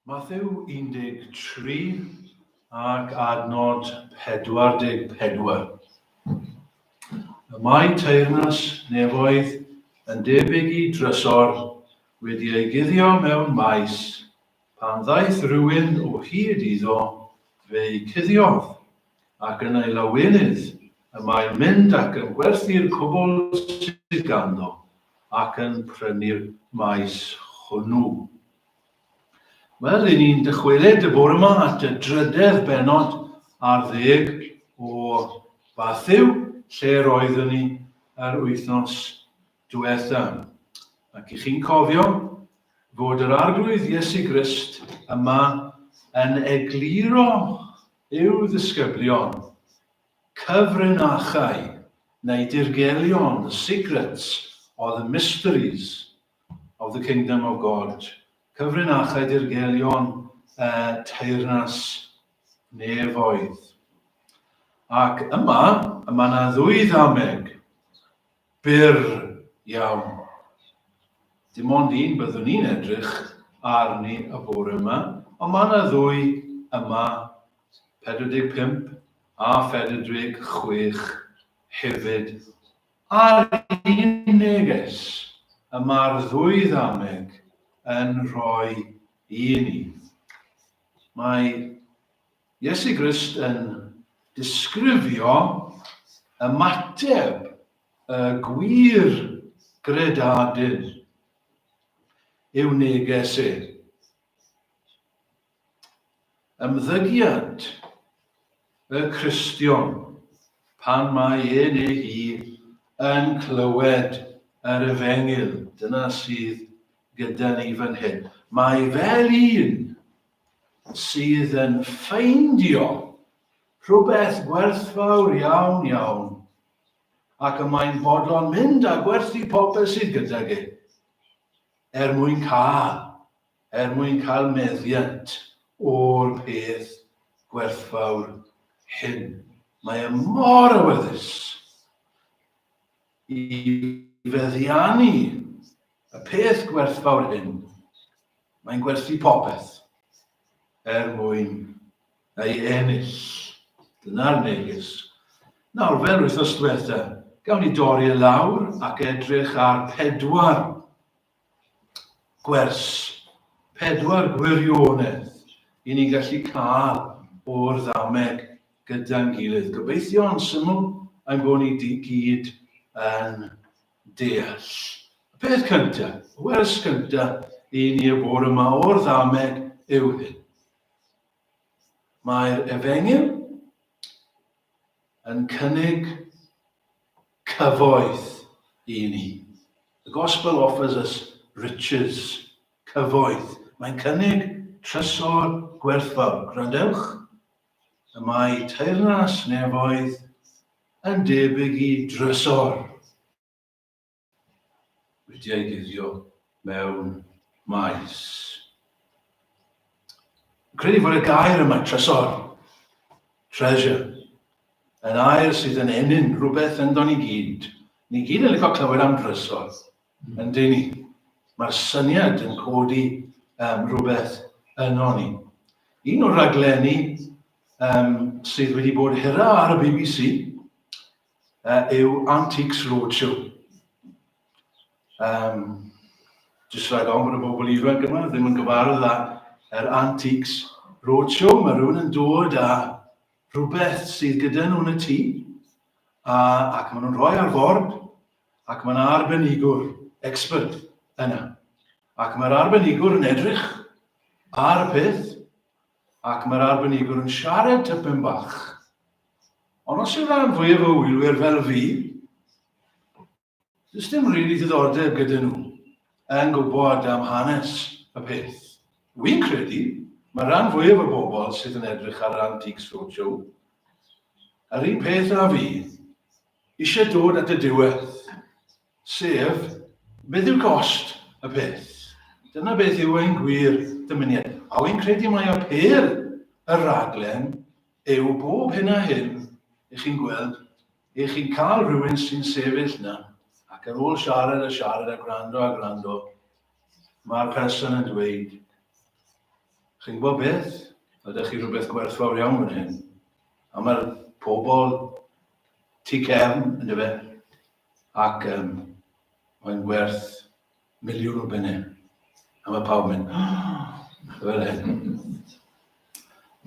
Mathew 13 ac adnod 44. Y mae teyrnas nefoedd yn debyg i drysor wedi ei guddio mewn maes, pan ddaeth rhywun o hyd iddo, fe'i cuddiodd, ac yn ei lawenydd y mae'n mynd ac yn gwerthu'r cwbl sydd ganddo, ac yn prynu'r maes hwnnw. Wel, i ni'n dychwelyd y bore yma at y drydedd bennod ar ddeg o Fathew, lle roeddwn ni yr wythnos diwetha. Ac i chi'n cofio fod yr Arglwydd Iesu Grist yma yn egluro i'w ddisgyblion cyfrinachau neu dirgelion, the secrets or the mysteries of the Kingdom of God, cyfrinachau dirgelion y teyrnas nefoedd. Ac yma, y mae yna ddwy ddameg byr iawn. Dim ond un byddwn ni'n edrych arni y bore yma, ond mae yna ddwy yma, 45 a 46 hefyd A'r un neges y mae'r ddwy ddameg yn rhoi i ni. Mae Iesu Grist yn disgrifio ymateb y gwir gredadun i'w neges e. Ymddygiad y Cristion pan mae e neu hi yn clywed yr efengyl. Dyna sydd gyda ni fan hyn. Mae fel un sydd yn ffeindio rhywbeth gwerthfawr iawn iawn ac y mae'n fodlon mynd a gwerthu popeth sydd gydag e er mwyn cael er mwyn cael meddiant o'r peth gwerthfawr hyn. Mae e mor awyddus i feddiannu y peth gwerthfawr hyn. Mae'n gwerthu popeth er mwyn ei ennill. Dyna'r neges. Nawr, fel wythnos diwetha, gawn ni dorri e lawr ac edrych ar pedwar Gwers pedwar gwirionedd i ni'n gallu cael o'r ddameg gyda'n gilydd. Gobeithio yn syml ein bod ni di gyd yn deall. Y peth cyntaf, y wers cyntaf i ni y bore yma o'r ddameg yw hyn. Mae'r efengyl yn cynnig cyfoeth i ni. The gospel offers us riches, cyfoeth. Mae'n cynnig trysor gwerthfawr. Gwrandewch, y mae teyrnas nefoedd yn debyg i drysor. wedi ei guddio mewn maes. Credu fod y gair yma, trysor, treasure, yn air sydd yn ennyn rhywbeth ynddo ni gyd. Ni gyd yn licio clywed am drysor, yn dyn ni. Mae'r syniad yn codi um, rhywbeth yno ni. Un o'r rhaglenni um, sydd wedi bod hira ar y BBC uh, yw Antiques Roadshow. Um, jyst rhaid ofn bod y bobl ifanc yma ddim yn gyfarwydd â yr Antiques Roadshow. Mae rhywun yn dod â rhywbeth sydd gyda nhw yn y tŷ, a, ac maen nhw'n rhoi ar ford, ac mae'n arbenigwr, expert, yna. Ac mae'r arbenigwr yn edrych ar y peth, ac mae'r arbenigwr yn siarad tipyn bach. Ond os yw'r rhan fwyaf o wylwyr fel fi, does dim rili diddordeb gyda nhw yn gwybod am hanes y peth. Wy'n credu, mae rhan fwyaf o bobl sydd yn edrych ar yr Antiques Roadshow, yr un peth â fi, eisiau dod at y diwedd. Sef, beth yw cost y peth? Dyna beth yw ein gwir dymuniad. A wy'n credu mai apêl y rhaglen yw bob hyn a hyn, ych chi'n gweld, ych chi'n cael rhywun sy'n sefyll na, ac ar ôl siarad a siarad a gwrando a gwrando, mae'r person yn dweud, Chi'n gwybod beth? Ydych chi rhywbeth gwerthfawr iawn fan hyn. A mae'r pobl tu cefn, yn dyfe? Ac um, mae'n werth miliwn o bennau. A mae pawb yn mynd, oh, fel hyn.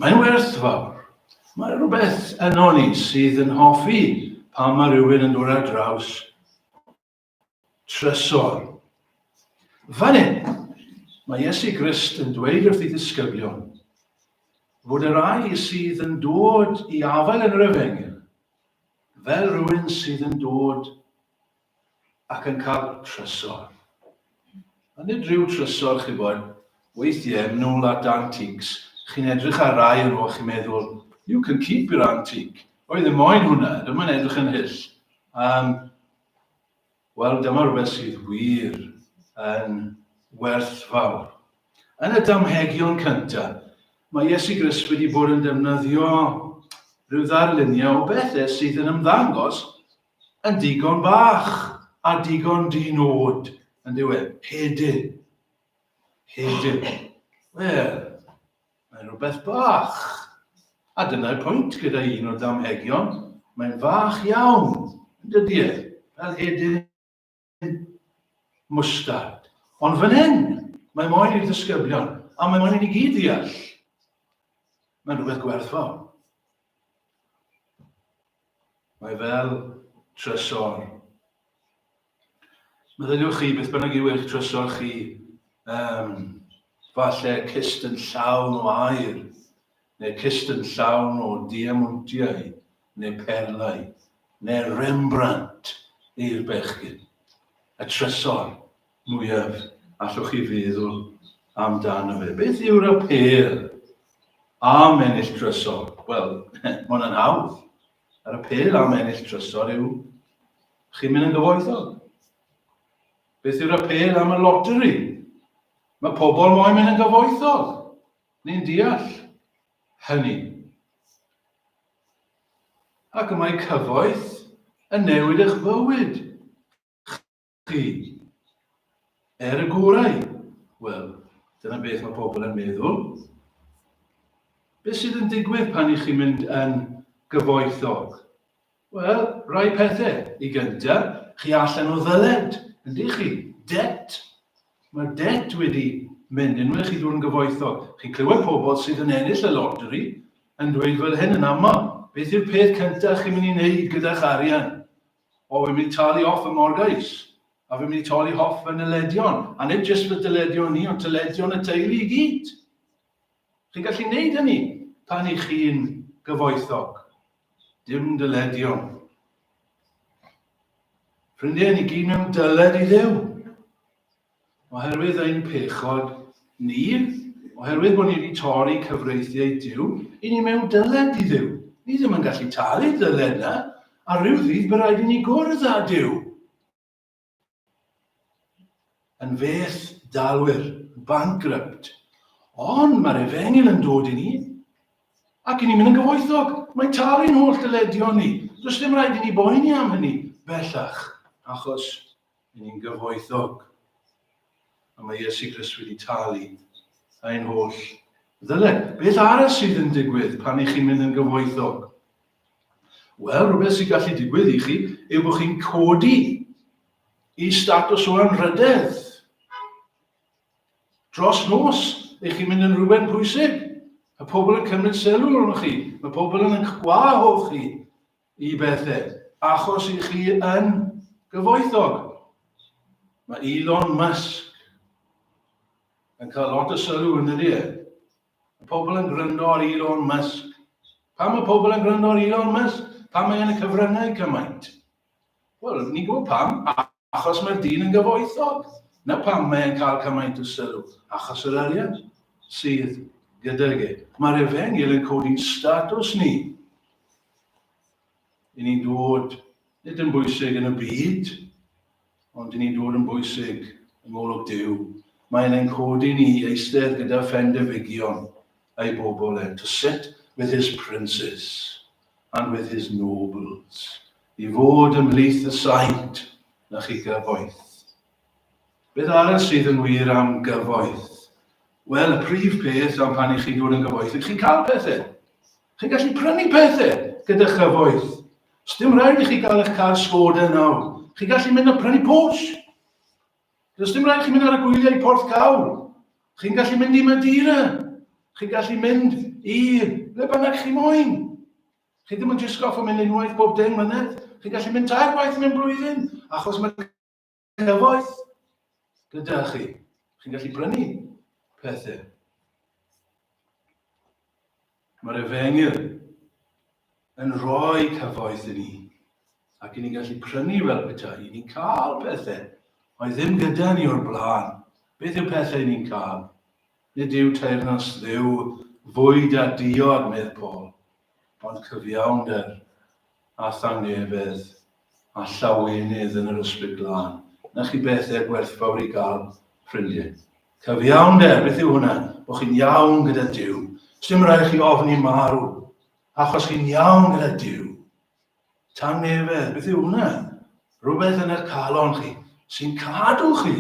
Mae'n werthfawr. Mae rhywbeth yno ni sydd yn hoffi pan mae rhywun yn dod ar draws trysor. Fan hyn, mae Iesu Grist yn dweud wrth ei ddisgyblion fod y rhai sydd yn dod i afael yn yr efengyl fel rhywun sydd yn dod ac yn cael trysor. A nid rhyw trysor, chi bod, weithiau, nôl at antiques, chi'n edrych ar rai o'n nhw a chi'n meddwl, you can keep your antique. Oedd ddim moyn hwnna, dyma'n edrych yn hyll. Um, Wel, dyma rhywbeth sydd wir yn werthfawr. Yn y damhegion cyntaf, mae Iesu Grist wedi bod yn defnyddio rhyw ddarluniau o bethau sydd yn ymddangos yn digon bach a digon di-nod yn diwedd. Hedyn. Hedyn. Wel, mae'n rhywbeth bach. A dyna'r pwynt gyda un o'r damhegion. Mae'n fach iawn, yn dydy e? Fel hedyn mwstard. Ond fan hyn, mae moyn i'r ddisgyblion, a mae moyn i ni gyd ddeall. Mae'n rhywbeth gwerthfawr. Mae fel trysor. Meddyliwch chi, beth bynnag yw eich trysor chi, um, falle cist yn llawn o air, neu cist yn llawn o diamontiau, neu perlau, neu Rembrandt i'r bechgyn. Y trysor mwyaf allwch chi feddwl amdano fe. Beth yw'r apêl am ennill trysor? Wel, mae hwnna'n hawdd. Yr apêl am ennill trysor yw chi'n mynd yn gyfoethog. Beth yw'r apêl am y loteri? Mae pobl moyn mynd yn gyfoethog. Ni'n deall hynny. Ac y mae cyfoeth yn newid eich bywyd chi. Er y gorau. Wel, dyna beth mae pobl yn meddwl. Beth sydd yn digwydd pan i chi'n mynd yn gyfoethog? Wel, rai pethau. I gyntaf, chi allan o ddyled, yndych chi? Debt. Mae'r debt wedi mynd unwaith chi ddod yn gyfoethog. Chi'n clywed pobl sydd yn ennill y loteri yn dweud fel hyn yn aml, beth yw'r peth cyntaf chi'n mynd i wneud gyda'ch arian? O, fi'n mynd i talu off y morgais, a fi'n mynd i talu off fy nyledion, a nid jyst fy dyledion ni, ond dyledion y teulu i gyd. Chi'n gallu gwneud hynny pan i chi'n gyfoethog. Dim dyledion. Ffrindiau, ni gyd mewn dyled i Dduw. Oherwydd ein pechod ni, oherwydd bod ni wedi torri cyfreithiau Duw, i ni mewn dyled i Dduw. Ni ddim yn gallu talu'r dyled na, a rhyw ddydd bydd rhaid i ni gwrdd â Duw. Yn feth dalwyr, bankrupt. Ond mae'r efengyl yn dod i ni, ac i ni'n mynd yn gyfoethog. Mae'n talu'n holl dyledion ni. Does dim rhaid i ni boeni am hynny bellach, achos i ni'n gyfoethog. A mae Iesu Grist wedi talu ein holl ddyled. Beth arall sydd yn digwydd pan i chi'n mynd yn gyfoethog? Wel, rhywbeth sy'n gallu digwydd i chi yw bod chi'n codi i statws o anrhydedd. Dros nos, eich chi'n mynd yn rhywun pwysig. Mae pobl yn cymryd sylw arnoch chi. Mae pobl yn eich gwahodd chi i bethau, achos i chi yn gyfoethog. Mae Elon Musk yn cael lot o sylw yn ydy e. Mae pobl yn gryndo ar Elon Musk. Pam mae pobl yn gryndo ar Elon Musk? Pam mae yn y cyfryngau cymaint? Wel, ni'n gwybod pam. Achos mae'r dyn yn gyfoethog. Na pam mae'n cael cymaint o sylw. Achos yr arian sydd gydag e. Mae'r efengyl yn codi'n statws ni. I ni'n dod, nid yn bwysig yn y byd, ond i ni'n dod yn bwysig yng ngolwg Duw. Mae'n ein codi ni i eistedd gyda phendefigion a'i bobl e, to sit with his princes and with his nobles, i fod ymhlith y saint na chi gyfoeth. Beth arall sydd yn wir am gyfoeth? Wel, y prif peth am pan i chi'n dod yn gyfoethog, chi'n cael pethau. Chi'n gallu prynu pethau gyda chyfoeth. Sdim rhaid i chi gael eich car Skoda nawr. Chi'n gallu mynd a prynu Porsche. Does dim rhaid chi mynd ar y gwyliau i Porth Cawl. Chi'n gallu mynd i Madeira. Chi'n gallu mynd i le bynnag chi moyn. Chi ddim yn jyst goffa mynd unwaith bob 10 mlynedd. Chi'n gallu mynd tair gwaith mewn blwyddyn, achos mae cyfoeth gyda chi. Chi'n gallu brynu pethau. Mae'r efengyl yn rhoi cyfoeth i ni, ac i ni'n gallu prynu fel petai, i ni'n cael pethau oedd ddim gyda ni o'r blaen. Beth yw pethau i ni'n cael? Nid yw teyrnas Dduw fwyd a diod, medd Paul, ond cyfiawnder a thangnefedd a llawenydd yn yr Ysbryd Glân. Na chi bethau gwerthfawr i gael, ffrindiau. Cyfiawnder, beth yw hwnna? Bod chi'n iawn gyda Duw. Sdim rhaid chi ofni marw, achos chi'n iawn gyda Duw. Tangnefedd, beth yw hwnna? Rhywbeth yn eich calon chi sy'n cadw chi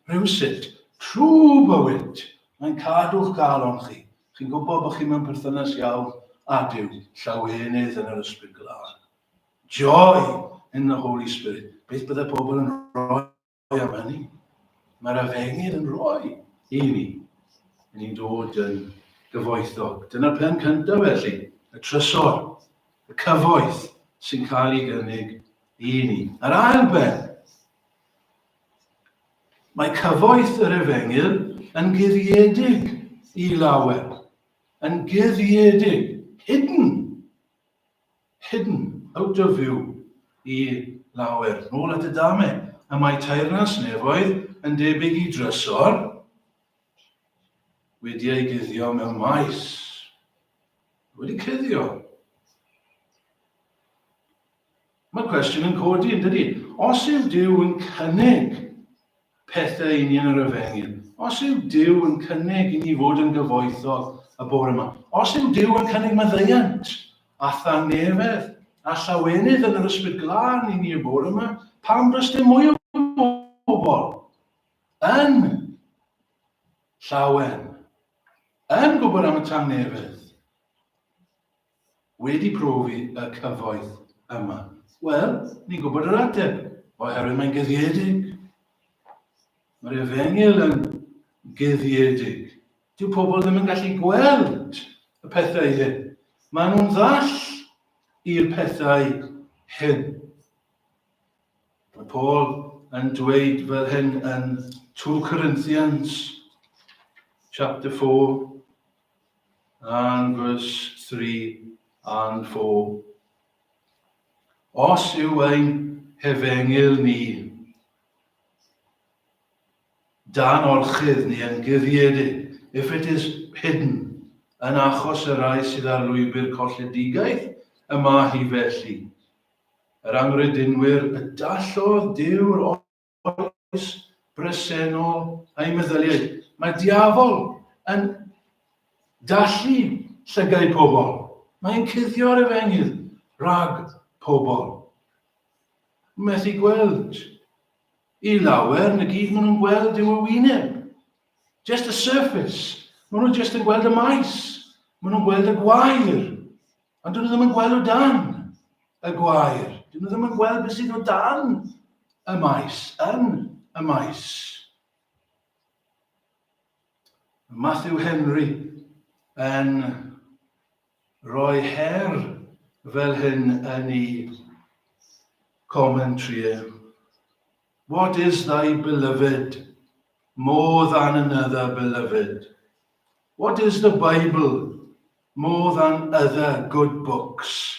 rhywsut trwy bywyd. Mae'n cadw'ch calon chi. Chi'n gwybod bod chi mewn perthynas iawn â Duw, llawenydd yn yr Ysbryd Glân. Joy in the Holy Spirit. Beth bydde pobl yn rhoi am hynny? Mae'r efengyl yn rhoi i ni. I ni'n dod yn gyfoethog. Dyna'r pen cyntaf felly, y trysor, y cyfoeth sy'n cael ei gynnig i ni. Yr ail ben, mae cyfoeth yr efengyl yn guddiedig i lawer. Yn guddiedig, hidden hidden, out of view, i lawer. Nôl at y dame. Y mae teyrnas nefoedd yn debyg i drysor wedi ei guddio mewn maes. Wedi cuddio. Mae'r cwestiwn yn codi, yn dydy? Os yw Duw yn cynnig pethau i ni yn yr efengyl, os yw Duw yn cynnig i ni fod yn gyfoethog y bore yma, os yw Duw yn cynnig maddeuant a thangnefedd a llawenydd yn yr ysbryd glân i ni y bore yma, pam does dim mwy o bobl yn llawen, yn gwybod am y tangnefedd? Wedi profi y cyfoeth yma? Wel, ni'n gwybod yr ateb, oherwydd mae'n guddiedig. Mae'r efengyl yn guddiedig. Dyw pobl ddim yn gallu gweld y pethau hyn. Maen nhw'n ddall i'r pethau hyn. Mae Paul yn dweud fel hyn yn 2 Corinthians chapter 4 and verse 3 and 4. Os yw ein hefengyl ni dan orchudd ni yn guddiedig, if it is hidden, yn achos y rhai sydd ar lwybr colledigaeth, y mae hi felly. Yr anghredinwyr y dallodd Duw'r oes bresennol a'i meddyliau. Mae diafol yn dallu llygau pobl. Mae'n cuddio'r efengyl rhag pobl. Methu gweld. I lawer, na gyd maen nhw'n gweld yw y wyneb. Just the surface. Maen nhw just yn gweld y maes. Maen nhw'n gweld y gwair. Ond dyn nhw ddim yn gweld o dan y gwair. Dyn nhw ddim yn gweld beth sydd o dan y maes, yn y maes. Matthew Henry yn rhoi her fel hyn yn ei commentary. What is thy beloved more than another beloved? What is the Bible more than other good books?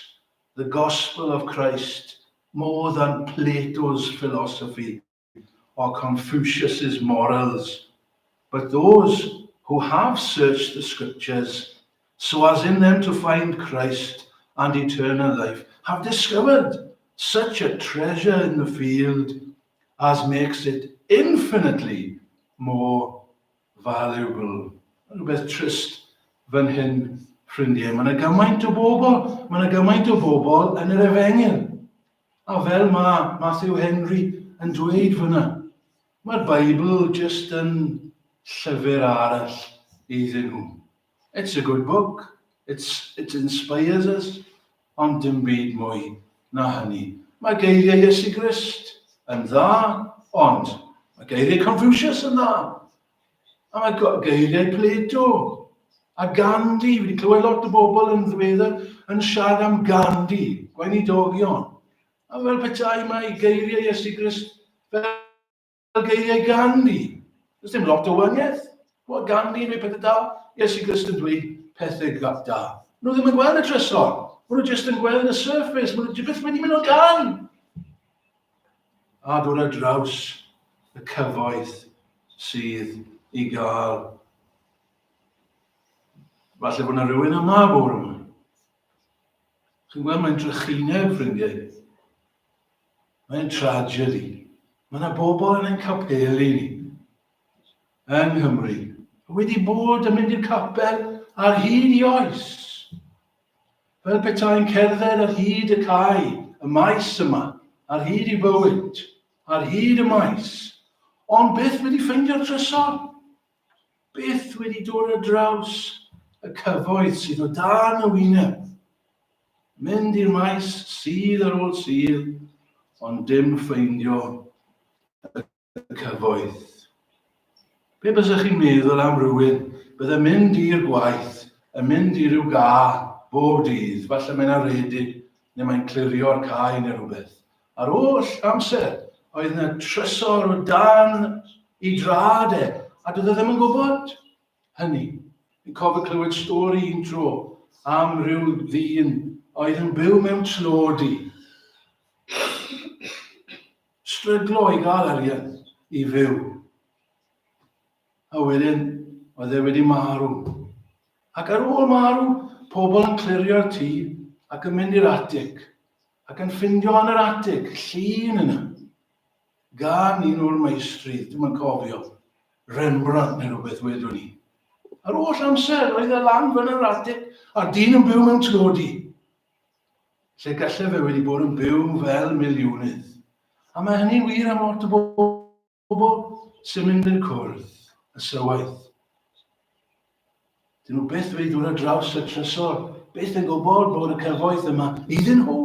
The gospel of Christ more than Plato's philosophy or Confucius's morals? But those who have searched the scriptures so as in them to find Christ and eternal life, have discovered such a treasure in the field as makes it infinitely more valuable. Rhywbeth trist fan hyn, ffrindiau. Mae yna gymaint o bobl, mae yna gymaint o bobl yn yr efengyl. A fel mae Matthew Henry yn dweud fyna, mae'r Beibl jyst yn llyfr arall. iddyn nhw. It's a good book, it's, it inspires us, ond dim byd mwy na hynny. Mae geiriau Iesu Grist yn dda, ond mae geiriau Confucius yn dda. A mae geiriau Plato a Gandhi, wedi clywed lot o bobl yn ddiweddar yn siarad am Gandhi, gweinidogion. A fel petai mae geiriau Iesu Grist fel geiriau Gandhi. Does dim lot o wahaniaeth. Wel, Gandhi yn dweud pethau da, Iesu Grist yn dweud pethau da. Nhw ddim yn gweld y trysor. Maen nhw jyst yn gweld y surface. Maen nhw byth wedi mynd o dan. A dod ar draws y cyfoeth sydd i gael. Falle bod yna rhywun yma bore yma. Chi'n gweld, mae'n drychineb, ffrindiau. Mae'n tragedy. Mae yna bobl yn ein capeli ni yng Nghymru wedi bod yn mynd i'r capel ar hyd i oes. Fel petai'n cerdded ar hyd y cae, y maes yma, ar hyd i bywyd, ar hyd y maes. Ond byth wedi ffeindio'r trysor. Byth wedi dod ar draws y cyfoeth sydd o dan y wyneb. Mynd i'r maes sydd ar ôl sydd, ond dim ffeindio y cyfoeth. Be bysech chi'n meddwl am rhywun bydde mynd i'r gwaith, yn mynd i ryw ga bob dydd, falle mae'n aredig neu mae'n clirio'r cae neu rhywbeth. Ar ôl amser, oedd yna trysor o dan i drad e, a doedd e ddim yn gwybod hynny. Fi'n cofio clywed stori un tro am ryw ddyn oedd yn byw mewn tlodi. Stryglo i gael arian i fyw. A wedyn, oedd e wedi marw. Ac ar ôl marw, pobl yn clirio'r tŷ ac yn mynd i'r atig ac yn ffindio yn yr atig llun yna gan un o'r meistri, dwi'm yn cofio, Rembrandt neu rhywbeth wedwn i. Ar oll amser, roedd e lan fan yr atig, a'r dyn yn byw mewn tlodi. Lle gallai fe wedi bod yn byw fel miliwnydd. A mae hynny'n wir am lot o bobl sy'n mynd yn cwrdd y sywaith. Dyn nhw byth wedi dod ar draws y trysor, byth yn gwybod bod y cyfoeth yma iddyn nhw.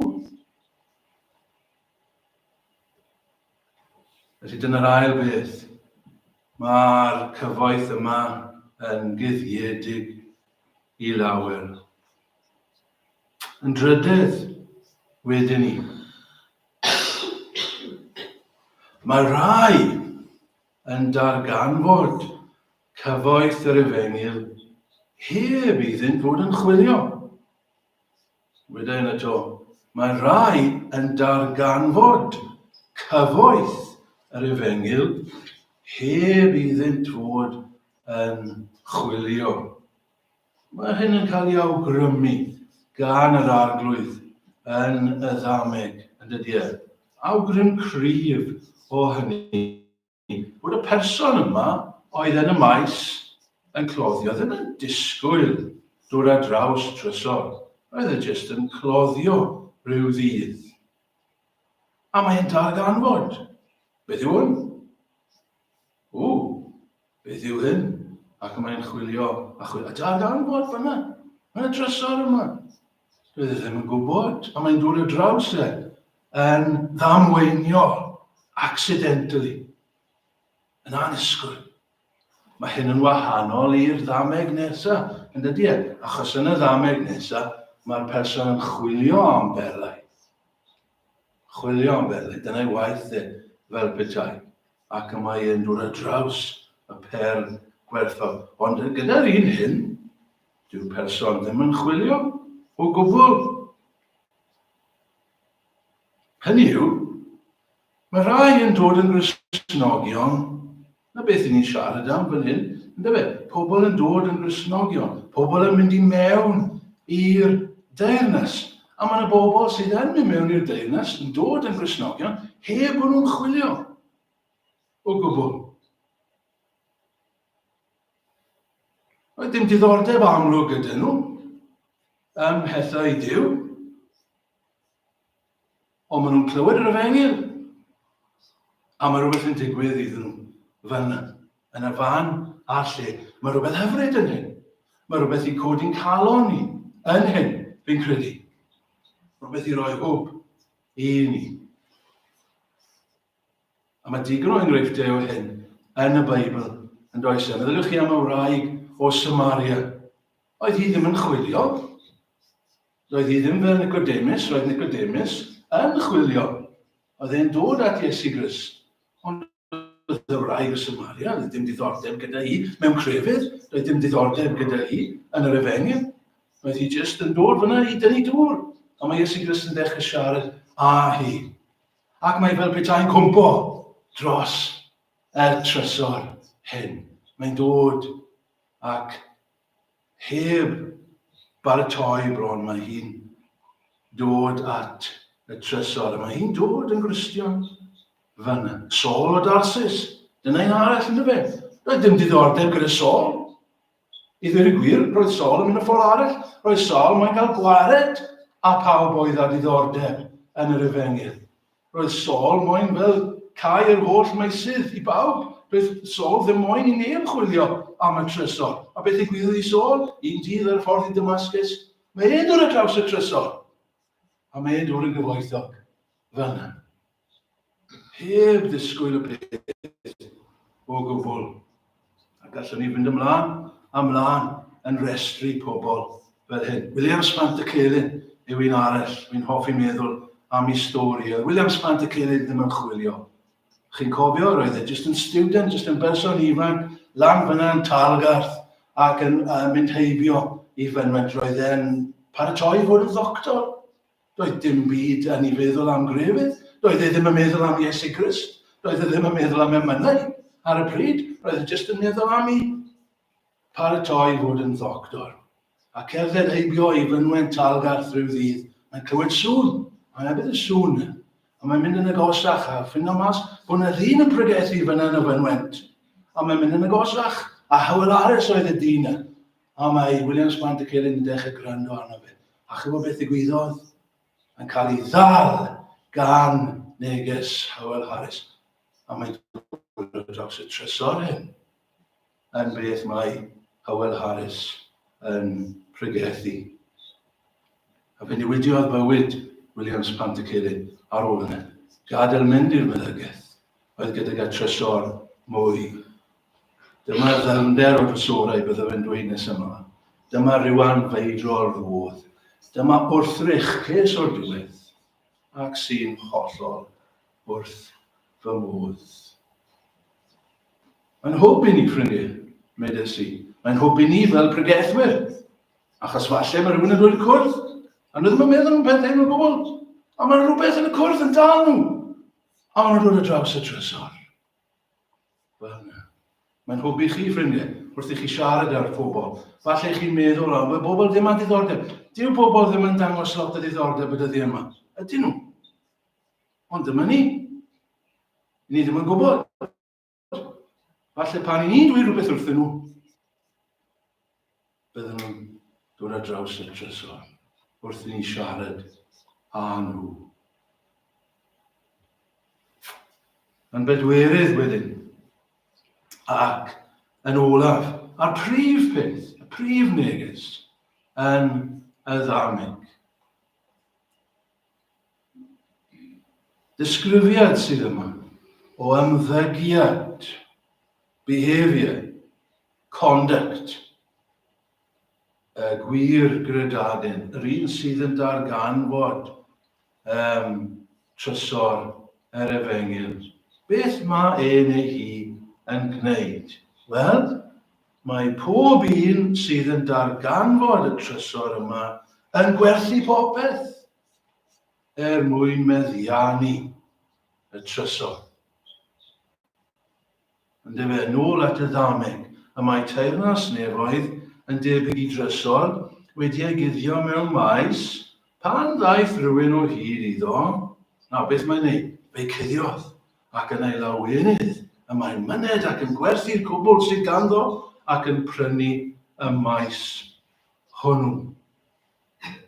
Felly dyna'r ail beth. Mae'r cyfoeth yma yn guddiedig i lawer. Yn drydydd, wedyn ni, mae rhai yn darganfod cyfoeth yr efengyl heb iddynt fod yn chwilio. Wedyn eto, mae rhai yn darganfod cyfoeth yr efengyl heb iddynt fod yn chwilio. Mae hyn yn cael ei awgrymu gan yr Arglwydd yn y ddameg, yn dydy e? Awgrym cryf o hynny. Bod y person yma oedd yn y maes yn cloddio ddim yn disgwyl dod ar draws trysor. Roedd e jyst yn cloddio rhyw ddydd. A mae'n darganfod. Beth yw hwn? O, beth yw hyn? Ac mae'n chwilio a chwilio. A darganfod fyna. Mae'n drysor yma. Doedd e ddim yn gwybod, a mae'n dod ar draws e yn ddamweiniol, accidentally, yn annisgwyl. Mae hyn yn wahanol i'r ddameg nesa, yn dydy e? Achos yn y ddameg nesa, mae'r person yn chwilio am berlau. Chwilio am berlau, dyna'i waith e fel petai. Ac y mae e'n dod ar draws y per gwerthfawr. Ond gyda'r un hyn, dyw'r person ddim yn chwilio o gwbl. Hynny yw, mae rhai yn dod yn Gristnogion, na beth i ni'n siarad am fan hyn, yndyfe? Pobl yn dod yn Gristnogion, pobl yn mynd i mewn i'r deyrnas. A mae yna bobl sydd yn mynd mewn i'r deyrnas yn dod yn Gristnogion heb bod nhw'n chwilio o gwbl. Oedd dim diddordeb amlwg gyda nhw ym mhethau Duw. Ond maen nhw'n clywed yr efengyl, a mae rhywbeth yn digwydd iddyn nhw fanna. Yn y fan a'r lle. Mae rhywbeth hyfryd yn hyn. Mae rhywbeth i codi'n calon ni yn hyn, fi'n credu. Rhywbeth i roi hwb i ni. A mae digon o enghreifftiau o hyn yn y Beibl, yn does e? Meddyliwch chi am y wraig o Samaria. Oedd hi ddim yn chwilio. Doedd hi ddim fel Nicodemus, roedd Nicodemus yn chwilio. Oedd e'n dod at Iesu Grist. Ond oedd y wraig o Samaria, doedd dim diddordeb gyda hi mewn crefydd, doedd dim diddordeb gyda hi yn yr efengyl. Roedd hi jyst yn dod fyna i dynnu dŵr. A mae Iesu Grist yn dechrau siarad â hi. Ac mae fel petai'n cwmpo dros y trysor hyn. Mae'n dod ac heb baratoi bron mae hi'n dod at y trysor. A mae hi'n dod yn Gristion fanna. Saul o Darsus. Dyna un arall yn fe. Roedd dim diddordeb gyda Saul. I ddweud y gwir, roedd Saul yn mynd y ffordd arall. Roedd Saul mae'n cael gwared a pawb oedd â diddordeb yn yr efengyl. Roedd Saul moyn fel cau yr holl meysydd i bawb. Doedd Saul ddim moyn i neb chwilio am y trysor. A beth ddigwyddodd i Saul? Un dydd ar y ffordd i Damascus, mae e'n dod ar draws y trysor. A mae e'n dod yn gyfoethog fel yna. Heb ddisgwyl y peth o gwbl. A gallwn ni fynd ymlaen a mlaen yn restru pobl fel hyn. William Spantacelyn yw un arall fi'n hoffi meddwl am ei stori. Oedd William Spantacelyn ddim yn chwilio. Chi'n cofio, roedd e jyst yn student, jyst yn berson ifanc, lan fyna yn Talgarth ac yn mynd heibio i fynwent. Roedd e'n paratoi i fod yn ddoctor. Doedd dim byd yn ei feddwl am grefydd. Doedd e ddim yn meddwl am Iesu Grist. Doedd e ddim yn meddwl am emynau ar y pryd. Roedd e jyst yn meddwl am ei paratoi i fod yn ddoctor. A cerdded heibio i fynwent Talgarth rhyw ddydd, mae'n clywed sŵn. A mae'n beth y sŵn. A mae'n mynd yn agosach a ffindo mas bod yna ddyn yn pregethu fyna yn y fynwent. A mae'n mynd yn agosach, a Hywel Harris oedd y dyn yna. A mae Williams Pantycelyn yn dechrau gwrando arno fe. A chymod beth ddigwyddodd? Yn cael ei ddal gan neges Howell Harris. A mae'n dod ar draws y trysor hyn yn beth mae Howell Harris yn pregethu. A fe newidiodd bywyd Williams Pantycelyn ar ôl hynny. Gadael mynd i'r meddygaeth oedd gydag y trysor mwy. Dyma ddyfnder o drysorau byddaf yn dweud nes yma. Dyma ryw anfeidrol fodd. Dyma wrthrych ces o'r diwedd, ac sy'n hollol wrth fy modd. Mae'n hwb i ni, ffrindiau, medes i. Mae'n hwb i ni fel pregethwyr. Achos falle mae rhywun yn dod i'r cwrdd, a nhw ddim yn meddwl am pethau nhw'n gwbl. A mae rhywbeth yn y cwrdd yn dal nhw. A maen nhw'n dod ar draws y trysor. Wel, na. Mae'n hwb i chi, ffrindiau, wrth i chi siarad â'r pobl. Falle chi'n meddwl, o, mae bobl ddim â diddordeb. Dyw pobl ddim yn dangos lot o ddiddordeb y dyddiau yma. Ydyn nhw? Ond dyma ni. Ni ddim yn gwybod. Falle pan i ni'n dweud rhywbeth wrthyn nhw, bydden nhw'n dod ar draws y trysor wrth i ni siarad â nhw. Yn bedwerydd wedyn, ac yn olaf, a'r prif peth, y prif neges yn y ddameg. Disgrifiad sydd yma o ymddygiad, behaviour, conduct, y gwir gredadun, yr un sydd yn darganfod um, trysor yr efengyl. Beth mae e neu hi yn gwneud? Wel, mae pob un sydd yn darganfod y trysor yma yn gwerthu popeth er mwyn meddiannu y trysor. Yndyfe, yn ôl at y ddameg, y mae teyrnas nefoedd yn debyg i drysor wedi ei guddio mewn maes, pan ddaeth rhywun o hyd iddo, nawr beth mae'n neud? Fe'i cuddiodd, ac yn ei lawenydd y mae'n myned ac yn gwerthu'r cwbl sydd ganddo ac yn prynu y maes hwnnw.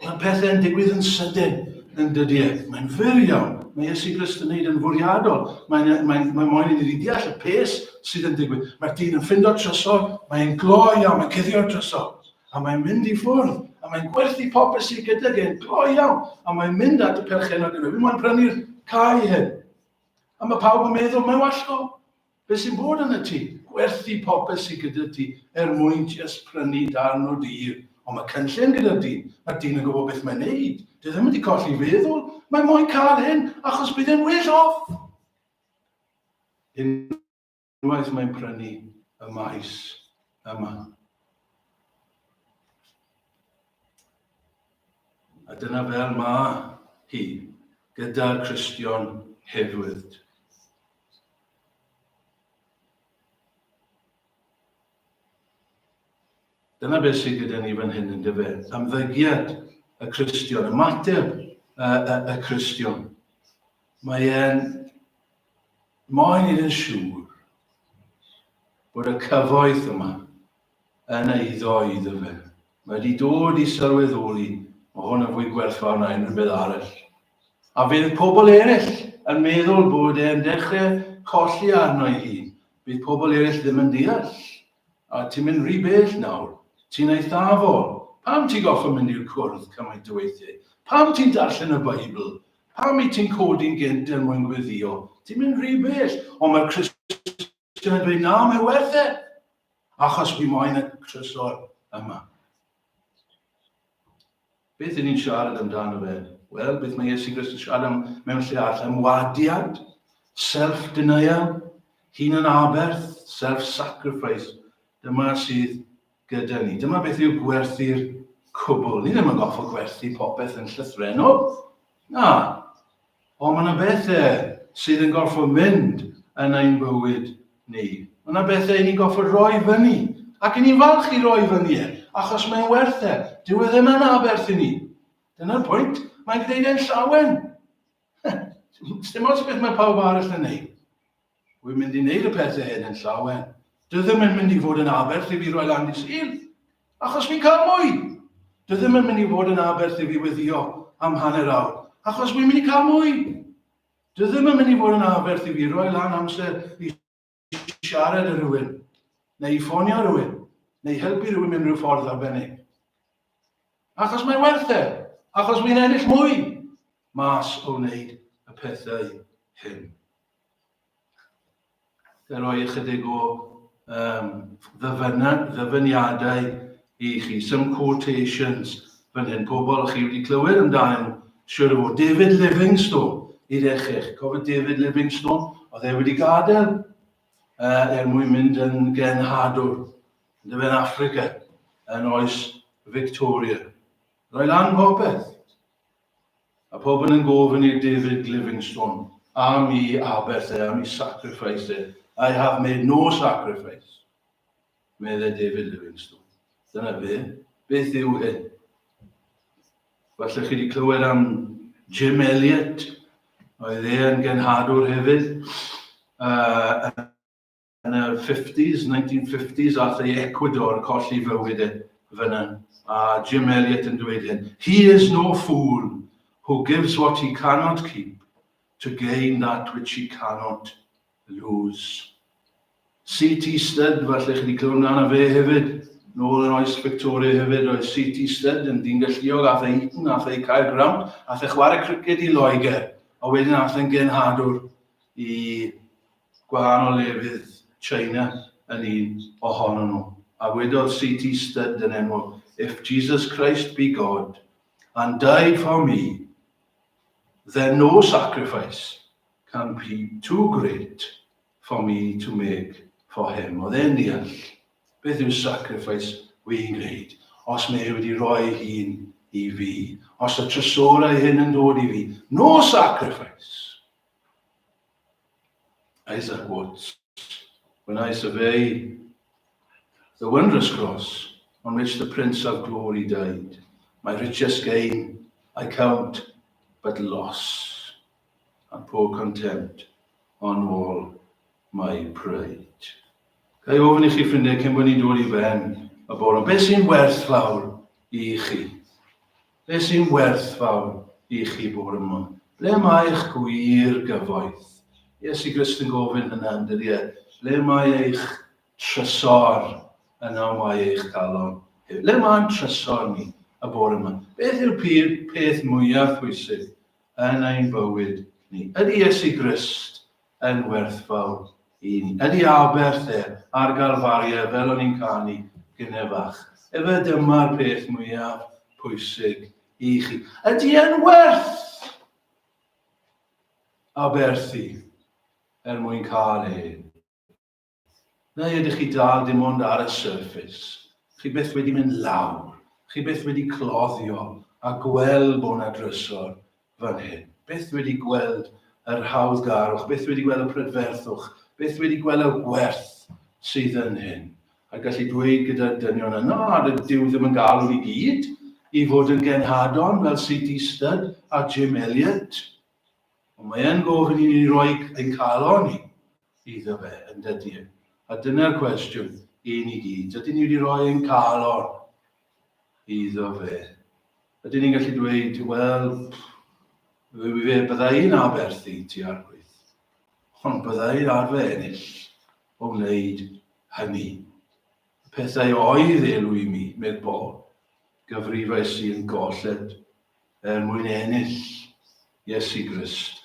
Mae pethau'n digwydd yn sydyn. yn dydy e? Mae'n fyr iawn. Mae Iesu Grist yn neud yn fwriadol. Mae'n mae, mae moyn i ni deall y peth sydd yn digwydd. Mae'r dyn yn ffindo trysor, mae'n gloi iawn, mae'n cuddio'r trysor. A mae'n mynd i ffwrdd, a mae'n gwerthu popeth sydd gydag e'n gloi iawn. A mae'n mynd at y perchennog yn dweud, fi moyn prynu'r cae hyn. A mae pawb yn meddwl, mae'n wallgo. Be sy'n bod yn y tŷ? Gwerthu popeth sydd gyda ti er mwyn jyst prynu darn o dir. Ond mae cynllun gyda'r dyn. Mae'r dyn yn gwybod beth mae'n neud. Dyw e ddim wedi colli feddwl. Mae moyn cael hyn achos bydd e'n well off. Unwaith mae'n prynu y maes yma. A dyna fel mae hi gyda'r Cristion hefyd. Dyna beth sydd gyda ni fan hyn yn dyfe. Ymddygiad y Cristion, ymateb y, y, y Cristion. Mae e'n moyn i'n siŵr bod y cyfoeth yma yn eiddo iddo fe. Mae wedi dod i sylweddoli, mae hwn yn fwy gwerthfawr na unrhyw beth arall. A fydd pobl eraill yn meddwl bod e'n dechrau colli arno ei hun. Bydd pobl eraill ddim yn deall. A ti'n mynd rhy bell nawr. Ti'n eithafol. Pam ti'n goffo mynd i'r cwrdd cymaint o weithiau? Pam ti'n darllen y Beibl? Pam i ti'n codi'n gynt er mwyn gweddio? Ti'n mynd rhy bell. Ond mae'r Cristion yn dweud, na, mae werth e. Achos fi moyn y trysor yma. Beth ydyn ni'n siarad amdano fe? Wel, beth mae Iesu Grist yn siarad am mewn lle arall? Ymwadiad, self-denial, hunan-aberth, self-sacrifice. Dyma sydd gyda ni. Dyma beth yw gwerthu'r cwbl. Ni ddim yn goffo gwerthu popeth yn llythrenol. Na, Ond mae yna bethau sydd yn gorfod mynd yn ein bywyd ni. Mae yna bethau ni'n gorfod rhoi fyny. Ac ni'n falch i roi fyny e, achos mae'n werth e. Dyw e ddim yn aberth i ni. Dyna'r pwynt. Mae'n gwneud e'n llawen. Dim ots beth mae pawb arall yn neud. Wy'n mynd i wneud y pethau hyn yn llawen. Dwi ddim yn mynd i fod yn aberth i fi roi lan i Sul, achos fi'n cael mwy. Dwi ddim yn mynd i fod yn aberth i fi weddio am hanner awr, achos fi'n mynd i cael mwy. Dwi ddim yn mynd i fod yn aberth i fi roi lan amser i siarad â rhywun, neu i ffonio rhywun, neu helpu rhywun mewn rhyw ffordd arbennig. Achos mae'n werth e, achos fi'n ennill mwy mas o wneud y pethau hyn. Fe roi ychydig o um, ddyfyniadau i chi, some quotations fan hyn, pobl chi wedi clywed amdanyn nhw, siwr o fod. David Livingstone, i ddechrau. Cofio David Livingstone? Oedd e wedi gadael uh, er mwyn mynd yn genhadwr. Yn fe'n Africa, yn oes Victoria. Roi lan popeth. A pobl yn gofyn i David Livingstone am i aberth e, am i sacrifice e. I have made no sacrifice, meddai David Livingstone. Dyna fe. Beth yw hyn? Falle chi wedi clywed am Jim Elliot, oedd e yn genhadwr hefyd. Uh, Yn y 50s, 1950s, ath e i Ecuador colli fywyd e fyna. A Jim Elliot yn dweud hyn, He is no fool who gives what he cannot keep to gain that which he cannot lose. C.T. Studd, falle chi wedi clywed amdano fe hefyd, nôl yn oes Victoria hefyd, oedd C.T. Studd yn dyn galluog, ath e Eton, ath e i Caergrawnt, ath e chwarae criced i Loegr, a wedyn ath e'n genhadwr i Gwahanol lefydd, China yn un ohonyn nhw. A wedodd CT Studd yn enwog, If Jesus Christ be God, and died for me, then no sacrifice can be too great for me to make for him. Oedd e'n deall beth yw sacrifice wy'n gwneud, os mae e wedi rhoi hun i fi, os y trysorau hyn yn dod i fi, no sacrifice. Isaac Watts, when I survey the wondrous cross on which the Prince of Glory died, my richest gain I count but loss and pour contempt on all my pride. Ga i ofyn i chi ffrindiau cyn bod ni'n dod i ben y bore, beth sy'n werthfawr i chi? Beth sy'n werthfawr i chi bore yma. Ble mae eich gwir gyfoeth? Iesu Grist yn gofyn hynna yn dydy e. Ble mae eich trysor? Yna mae eich calon. Ble mae'n trysor ni y bore yma? Beth yw'r peth mwyaf pwysig yn ein bywyd ni? Ydy Iesu Grist yn werthfawr i ni? Ydy aberth e ar Galfaria fel o'n i'n canu gynne fach? Efe dyma'r peth mwyaf pwysig i chi. Ydy e'n werth aberthu er mwyn cael e? Neu ydych chi dal dim ond ar y surface? Chi byth wedi mynd lawr. Chi byth wedi cloddio a gweld bod 'na drysor fan hyn. Byth wedi gweld yr hawddgarwch, byth wedi gweld y prydferthwch, byth wedi gweld y gwerth sydd yn hyn. A gallu dweud gyda'r dynion yna, na, dyw ddim yn galw ni gyd i fod yn genhadon fel C.T. Studd a Jim Elliot. Ond mae e'n gofyn i ni roi ein calon ni iddo fe, yn dydy e? A dyna'r cwestiwn i ni gyd. Ydyn ni wedi rhoi ein calon iddo fe? Ydyn ni'n gallu dweud, wel, fe bydda i'n aberthu ti arglwydd, ond bydda i'n arfer ennill o wneud hynny. Y pethau oedd elw i mi, medd Paul, gyfrifais i'n golled er mwyn ennill Iesu Grist.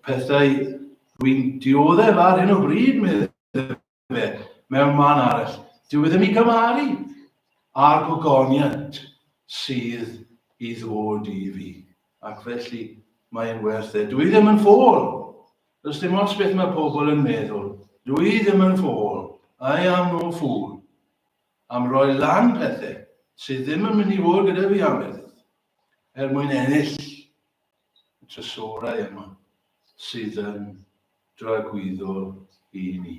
Pethau dwi'n dioddef ar hyn o bryd, meddai fe, mewn man arall. Dyw e ddim i gymharu â'r gogoniant sydd i ddod i fi. Ac felly mae'n werth e. Dwi ddim yn ffôl. Does dim ots beth mae pobl yn meddwl. Dwi ddim yn ffôl. I am no fool. Am roi lan pethau sydd ddim yn mynd i fod gyda fi am byth. Er mwyn ennill y trysorau yma sydd yn dragwyddol i ni.